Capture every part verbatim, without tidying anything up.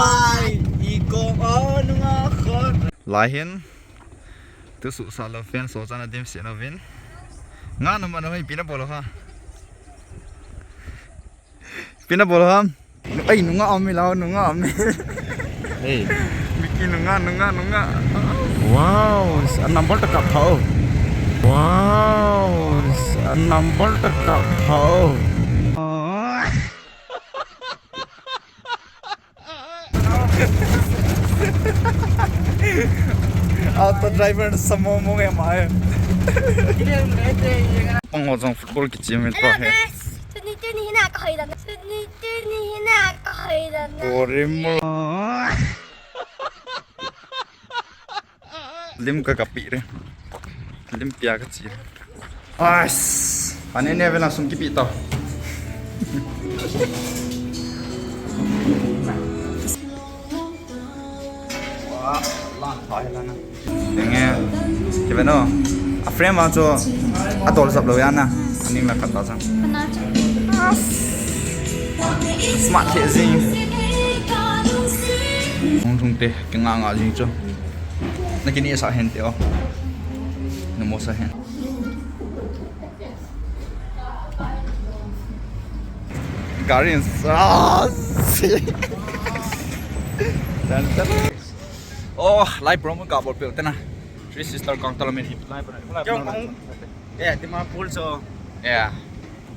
Ai, i kong o nunga khot. Lai hin. Tu su sa lo fan so chana dim si na vin. Nga na ma na hoi pina bolo ha. Pina bolo ha. Ai, nunga ami lao, nunga ami. Hey. Mickey nunga, nunga, nunga. Wow, sa number ta kap thao. Wow, sa number ta kap thao. Auto driver samo mo e mai. Pang ho jong football kichim in pa he. Tuni tuni hina ka hoi dan. Tuni tuni hina ka hoi dan. Korim. Lim ka kapi re. Lim pia ka chi. Ais. Ane ne vela sum kipi to. Wah, lan thai lana. Denge. Keveno. A frame a chu. A tol sap lo ya na. Ani la khat ta sang. Smart the zing. Hung thung te. Kinga nga jing chu. Na kini sa hen te o. Na mo sa hen. Gari in sa. Dan dan. Oh, lai promo ka bol pe te na. Three Sister kang talo min hip lai promo. Kyo kong. Eh, Dimapur so. Yeah.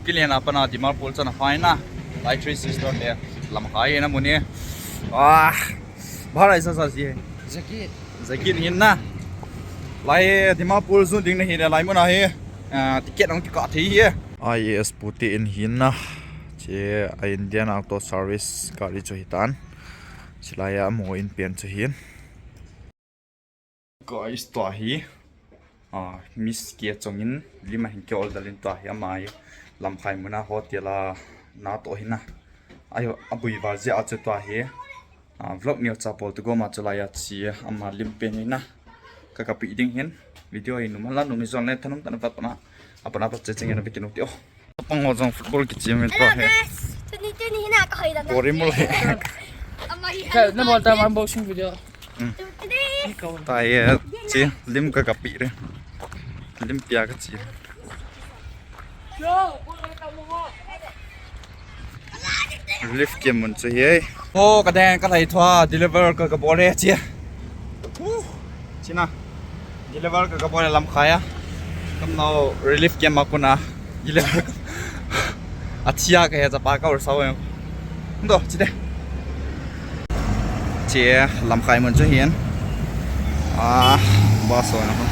Kilian apa na Dimapur so na fine na. Lai Three Sister te. Lamkai na muni. Ah. Bhara isa sa si. Jacket. Jacket hin na. Lai Dimapur zun ding na hi le lai mun a hi. Ah, ticket ang kika thei hi. I A S pu te in hin na. Che a Indian Auto Service gari chu hi tan. Silai a mo in pian chu hin. Guys, tua hi. Ah, Miss K chongin lim a hin ke ol dalin tua hi ama hi Lamkhai muna hotel a na to hi na. Ayo, abui val je a chu tua hi. Ah, vlog neo cha pol tu goma chu lai a chi ama lim pen ni na. Ka kapi ding hin. Video hi num la num ni zon le thanum tan vat pana. Apana vat che cheng na bikin ti o. Pang ho jong football kichim in pa he. Tuni tuni hina ka hoi dan. Korim mo le. Ama hi. Ka na bol ta unboxing video. Tuni. Ta ye, chi, lim ka kapi re. Lim pia ka chi. Relief camp mun chu hi. O, ka dang ka lai thua deliver ka ka bol re chi. Chi na. Deliver ka ka bol Lamkhai a. Kam nau relief camp a kuna. Deliver. A chia ka he cha pa ka ur sao em. Ndo, chi de. Che Lamkhai mun chu hin. Ah, bus ho na ko.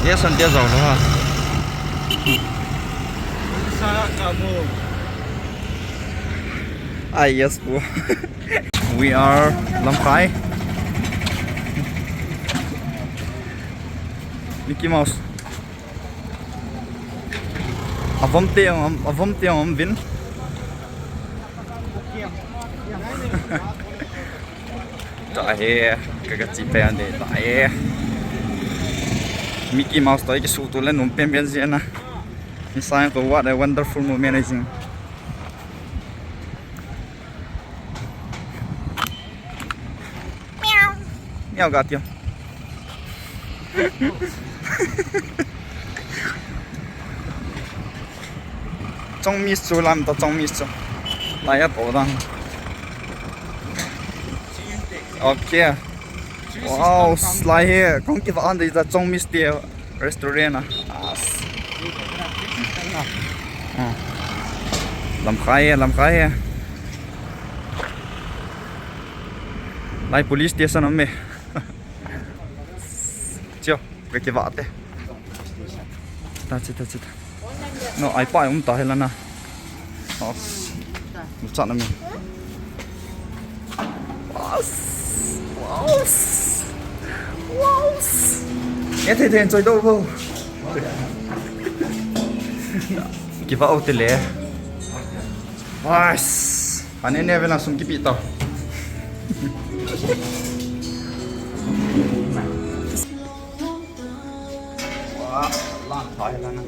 Ye san te zau lo ha. Sa ka mo. Ah, yes, bro. We are Lamkhai. Mickey Mouse. Avom te ang, avom te ang vin. Ta he, ka ka chi pe ande, ta he. Mickey Mouse to ki su tu le num pen pen si na. Ni sa ko, what a wonderful moment, I think. Miau ga tio. Chong miss chu lam to chong miss chu. Lai a to dang. Okay. Wow, slai he. Kong ki va an de ta chong miss te. Restaurant a. As. Ah. Lamkhai e, Lamkhai e. Lai police station om e. Chio, ve ki va te. Ta chi, ta chi, ta. No, ai pa um ta he la na. Os. Mu cha na mi. Os. Os. Os. E the the enjoy do bo. Ki va o te le. Os. Ane ne vela sum kipi to. Wah, lan thai la na.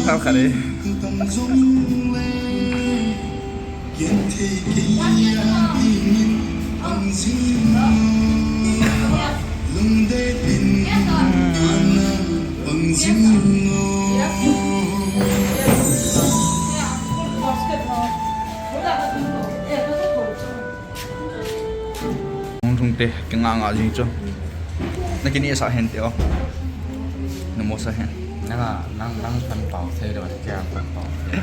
Khar khar e. Hung lhung te, kinga nga jing chu. Na kinehsah hen te o. Na mosah hen. Nang a, nang, nang pan pao thei lou, kei a pan pao thei.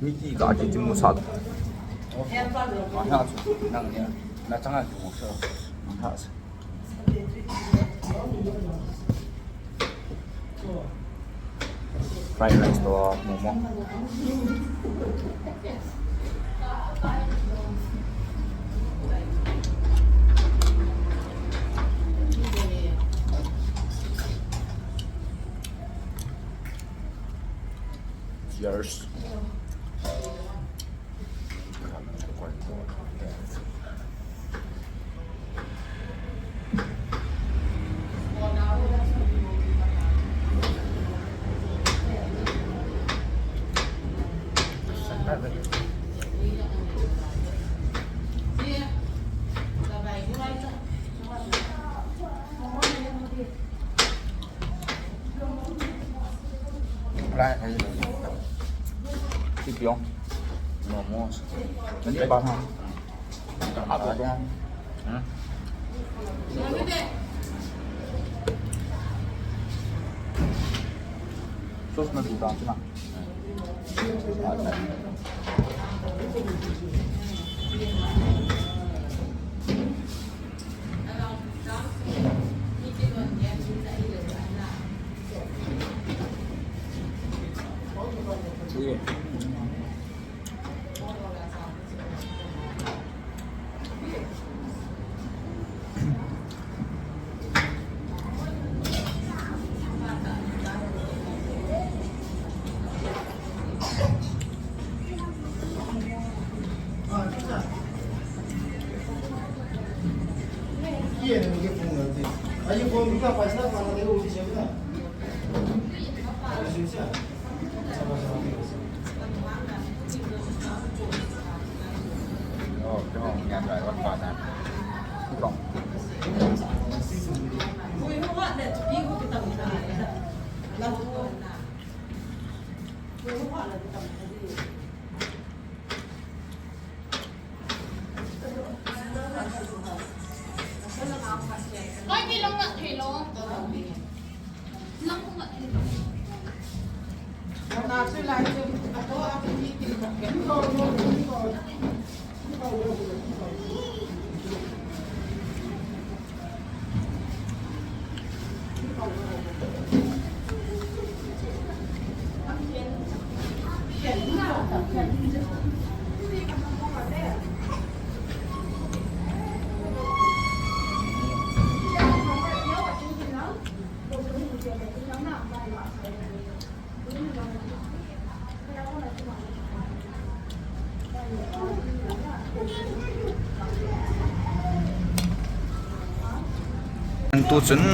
Mi ki ka ki ti mu sa. Ma ha chu nang nia. Na changa ki mu sa. Ma ha sa. Fried rice to momo. Cheers. Right. Sipyong. Momo. Nani ba ha? Apa dia? Hmm? Sauce na tu dah sini. Tu chun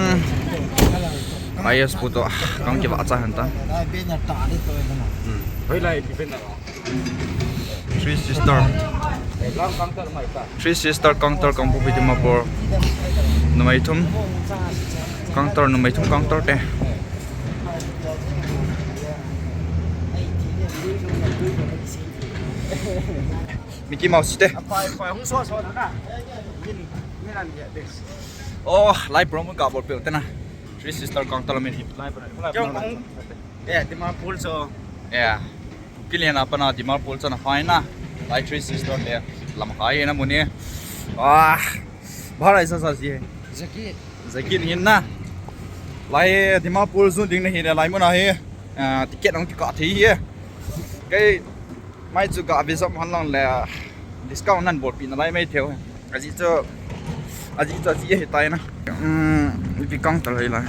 I S pu to kang kiva cha han ta. Hoi lai, Three Sister. Three Sister counter Kangpokpi Dimapur. Numei thum. Counter numei thum counter te. Mickey Mouse te. Oh, lai promo ka bol pe te na. Three Sister counter min hi lai promo. Yeah, Dimapur so. Yeah. Kuki lena pana Dimapur chana phai na. Lai Three Sister te lam khai na muni. Ah, bhara isa sa si. Jacket. Jacket hin na. Lai Dimapur jun ding na hi le lai muna hi. Ah, ticket ang ka thei hi. Kei mai chu ka visa man lang le discount nan bol pi na lai mai theo. Aji chu, aji chu, aji hi tai na. Um, ipi counter hi lai.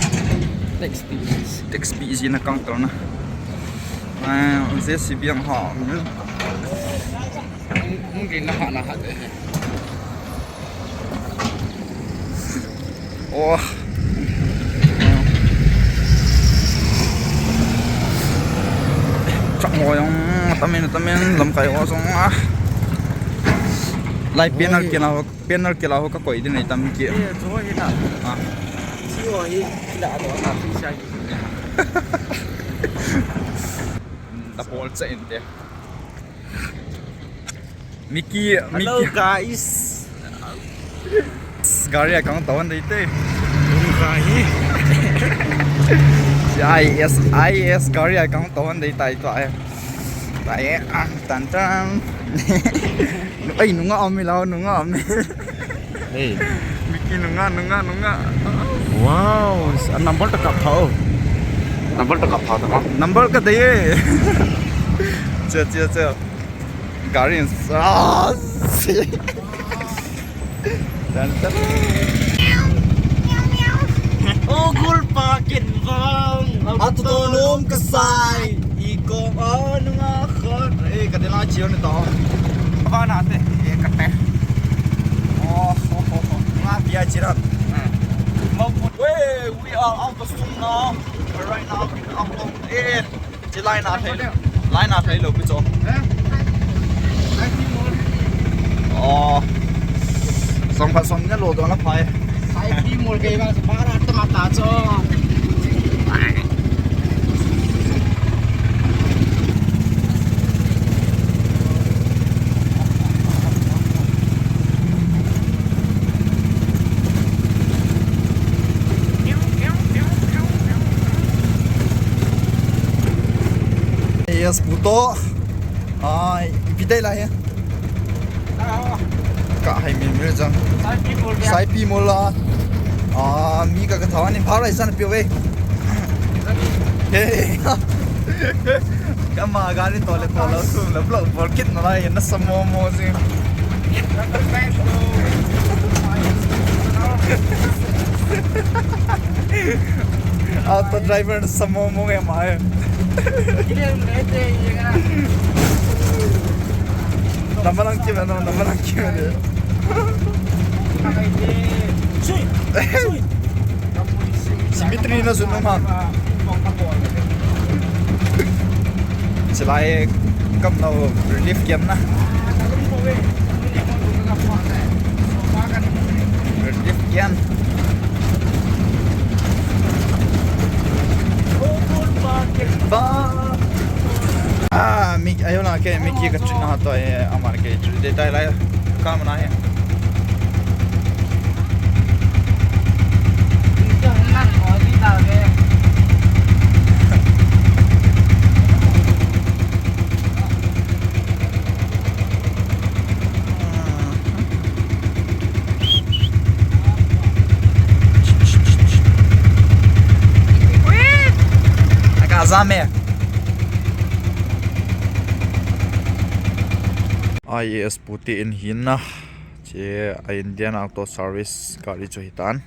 Tax P E. Tax P E na counter na. Ah, J C B ang ha. Hung, hung rin na ha, na ha de. Oh. Chak mo yung tamin, tamin, lamkai ko song, ah. Lai panel kila ho, panel kila ho ka koi din ai tam ki. Eh, jo hi na. Ah. Si ho hi kila do na pi sa hi. Da bol cha in te. Mickey, Hello, Mickey. Guys. Gari a kang tawan dei te. Hung kahi. Si I S, I S gari a kang tawan dei tai to ai. Tai, ah, tan tan. Ai, nunga om mi lau, nunga om mi. Hey. Mickey nunga, nunga, nunga. Wow, a number ta kap thao. Number ta kap thao ta. Number ka dei e. Che, che, che. Gari in sa. Tan, tan. O gulpa kin vang. Atu to nom ka sai. I kom a nunga khot. Eh, ka de la chiu ni to. Ba na te. Eh, ka te. Oh, oh, oh, oh. Nga pia chiran. Mau put. Hey, we are out of Sugnu now. Right now, we are out of, eh. Chi line a thei, line a thei lou pi cho. Oh. Song pha song ne lo do la phai. Sai pi mol ke ba sa para ta ma ta cho. Yes, puto. Ai, ipi dei la he. Ka hai mi mi jang. Saipi mol a. Ah, mi ka ka thawan in bhara isan pi ve. Hey. Kama gari to le to la su la block bol kit na lai na samo mo si. Auto driver na samo mo e mai. Namalang kima, namalang kima de. Cemetery na sunung ham. Silai kam na relief camp na. Relief camp. Ba. Ah, mi, ayo na ke, mi ki ka chuna to e, amar ke chu de tai lai. Kam na he. Aga zame. I A S puti in hin na. Che a Indian Auto Service gari chu hitan.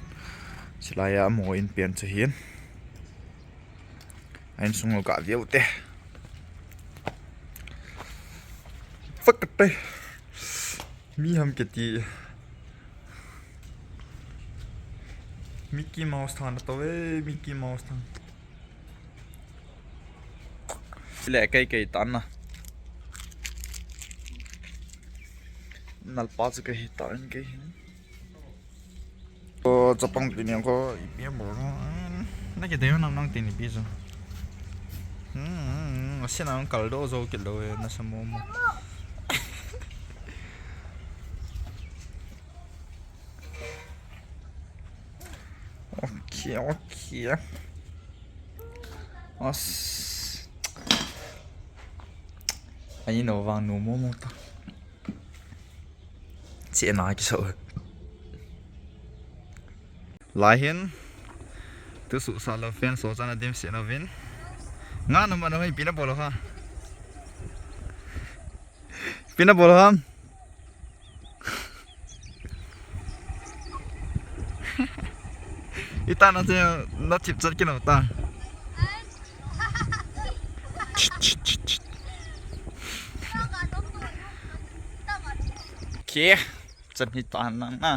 Silai a mo in pian chu hin. A insung lo ka viau te. Fuck te. Mi ham kiti. Mickey Mouse thang na to e, Mickey Mouse thang. Le kai kai tan na. Nalpa chu kai tan kai hin. Ko chapang ti ni ko ipi bol. Na ke dei nam nang ti ni pi chu. Hmm, asin ang kaldo zo kilo e na samo mo. Okay, okay. As. Ai no vang no mo mo ta. Che na ki so. Lai hin. Tu su sa lo fen so chana dim se na vin. Nga no ma no ipi na bol ha. Ipi na bol ha. Ita na se na chip chat ki no ta. Ke, chan hi ta nang na.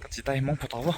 Ka chi ta hi mong pho ta vo.